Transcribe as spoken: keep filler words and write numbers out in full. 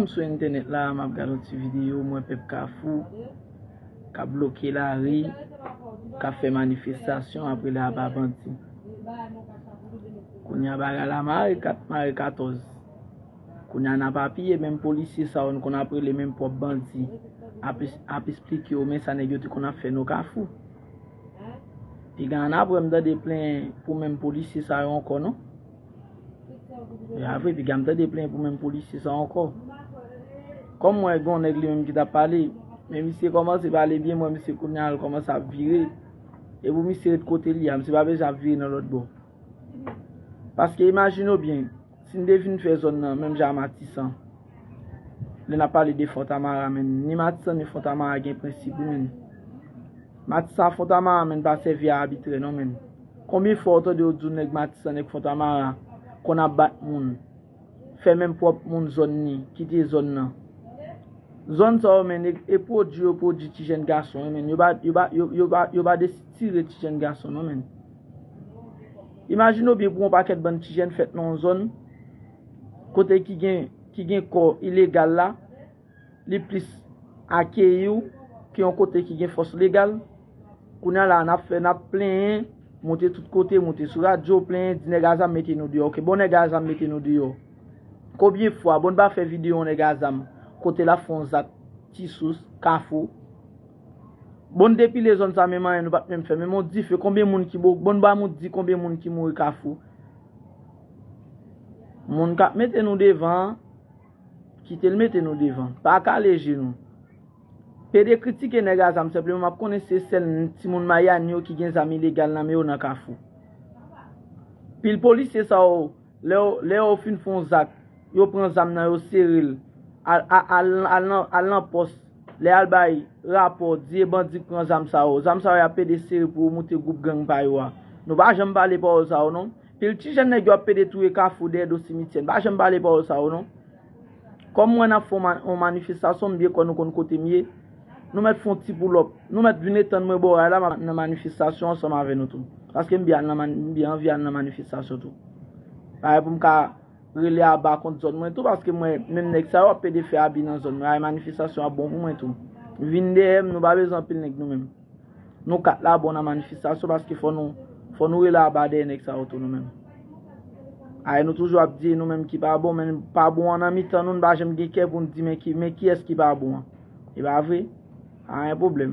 M sou entènèt la, m ap gade yon ti videyo, m wè pèp Kafou k ap bloke lari, k ap fè manifestasyon, ap rele aba bandi. Kounye a bagay la mare kat, mare katòz. Kounye a n ap apiye menm polisye sa yo n konn ap rele menm pwòp bandi, ap, ap esplike yo men sa nèg yo te konn ap fè nan Kafou. Piga n ap wè m tande plenyen pou menm polisye sa yo ankò non. E a vre, piga m tande plenyen pou menm polisye sa ankò. Kòm m wè gen yon nèg li menm ki t ap pale, men misye kòmanse pale byen, m wè misye kounye a l kòmanse ap vire. E pou misye ret kote li a, misye pa bezwen ap vire nan lòt bò. Paske imajine w byen, si n te vin fè zòn nan menm jan a Matisan, lè n ap pale de Fontamara, men ni Matisan ni Fontamara gen prensip wi men. Matisan a Fontamara men pa sèvi a abitrè non men. Konbyen fwa w tande yo di w nèg Matisan, nèg Fontamara konn ap bat moun, fè menm pwòp moun zòn ni, kite zòn nan. Zòn sa yo men e, e pwodui yo pwodui ti jèn gason wi men. Yo pa, yo pa, yo, yo pa, yo pa desitire ti jèn gason non men. Imajine w byen pou yon pakèt bann ti jèn fèt nan yon zòn kote ki gen, ki gen kò ilegal la, li plis akeyi w ke yon kote ki gen fòs legal. Kounye a la, n ap fè, n ap plenyen, monte tout kote, monte sou radyo, plenyen, di nèg a zam mete nou deyò. Oke, bon, nèg a zam mete nou deyò. Konbyen fwa, bon, n pa fè videyo yon nèg a zam, kote l ap fè yon zak, Ti Sous, Kafou. Bon, n depile zòn sa, menm anyen nou pa t menm fè. Menm yon dife, konbyen moun ki bo-, bon, n ba moun di konbyen moun ki mouri Kafou. Moun k ap mete nou devan an, kite l mete nou devan. Pa kale je nou. Pede kritike nèg a zam, senpleman m ap konnen se sèl timoun Mayani yo ki gen zam ilegal nan men yo nan Kafou. Pil polisye sa yo, lè yo, lè yo fin fè yon zak, yo pran zam nan, yo sere l, al, al, al, al nan, al nan pòs, lè al bay rapò, di e bandi k pran zam sa yo. Zam sa yo y ap pede sere pou yo moute gwoup gang pa yo a. Nou pa janm pale pawòl sa yo non. Pil ti jèn nèg yo ap pede touye Kafou dèyè do simityè. Nou pa janm pale pawòl sa yo non. Kòm mwen n ap fè yon ma-, yon manifestasyon, m byen kwè nou konn kote m ye. Nou mèt fè yon ti pulòp. Nou mèt vin etann mwen bò ray la ma-, nan manifestasyon ansanm avè nou tou. Paske m byen al nan mani-, m byen anvi al nan manifestasyon tou. Parèy pou m ka rele aba kont zòn mwen tou, paske m wè menm nèg sa yo ap pede fè abi nan zòn mwen. Ay, manifestasyon ap bon pou mwen tou. Vin dèyè m, nou pa bezwen anpil nèg nou menm. Nou kat la bon nan manifestasyon paske fò nou, fò nou rele aba dèyè nèg sa yo tou nou menm. Ay, nou toujou ap di e nou menm ki pa bon, men pa bon an nan mitan nou, n pa janm gen kè pou n di men ki, men kiyès ki pa bon an. E pa vre? Pa gen pwoblèm.